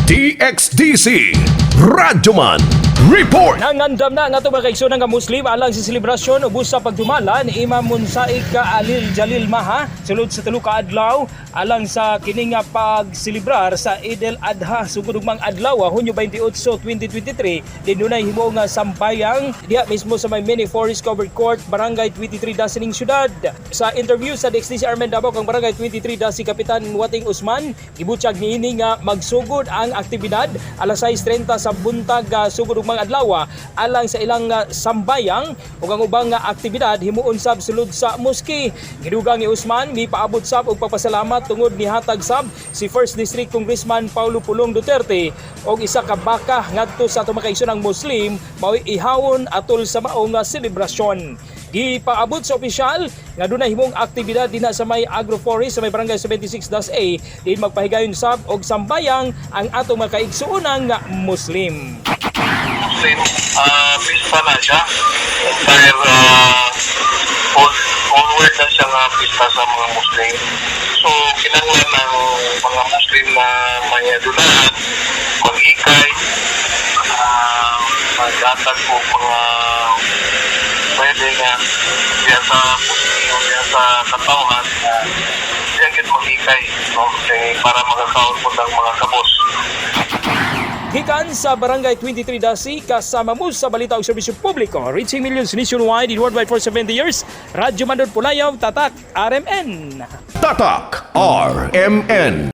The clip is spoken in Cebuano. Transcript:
DXDC Radyoman Report. Nangandam na ang atong mga kaigsoon nga Muslim alang sa selebrasyon ubos sa pagdumala ni Imam Munsaik ka Alil Jalil Maha sulod sa tulo ka adlaw alang sa kini nga pagselebrar sa Eid al-Adha sugod ugmang adlaw, Hunyo 28, 2023. Dinunay himo nga sambayang diha mismo sa may mini forest covered court, Barangay 23 Dasining syudad. Sa interview sa DXDC Armen Davao kang Barangay 23 Dasi, Kapitan Wating Usman, gibutyag niini nga magsugod ang aktibidad alas 6:30 sa buntag sugod ugmang adlaw alang sa ilang sambayang ug ang ubang aktibidad himuon sab sulod sa moske. Gidugang ni Usman, mipaabot sab og pagpasalamat tungod nihatag sab si First District Congressman Paulo Pulong Duterte og isa ka baka ngadto sa atong mga kaigsoonang Muslim mao'y ihawon atol sa maong selebrasyon. Gipaabot sa opisyal nga dunay himong aktibidad dinha sa may agroforest sa may Barangay 76-A din magpahigayon sab og sambayang ang atong mga kaigsoonang Muslim. Muslim pista na siya. Dahil forward na siya nga pista sa mga Muslim. So, kinahanglan ng mga Muslim na may adulaan, mag-ikay, maghatag og mga pwede nga diya sa Muslim o diya sa katawhan na diya gid mag-ikay, no? Kay para makakaon po ng mga kabos. Gikan sa Barangay 23 Dasi, kasama mo sa balita og serbisyo publiko, reaching millions nationwide in worldwide for 70 years, Radyo Mandod Pulayaw, Tatak, RMN. Tatak RMN.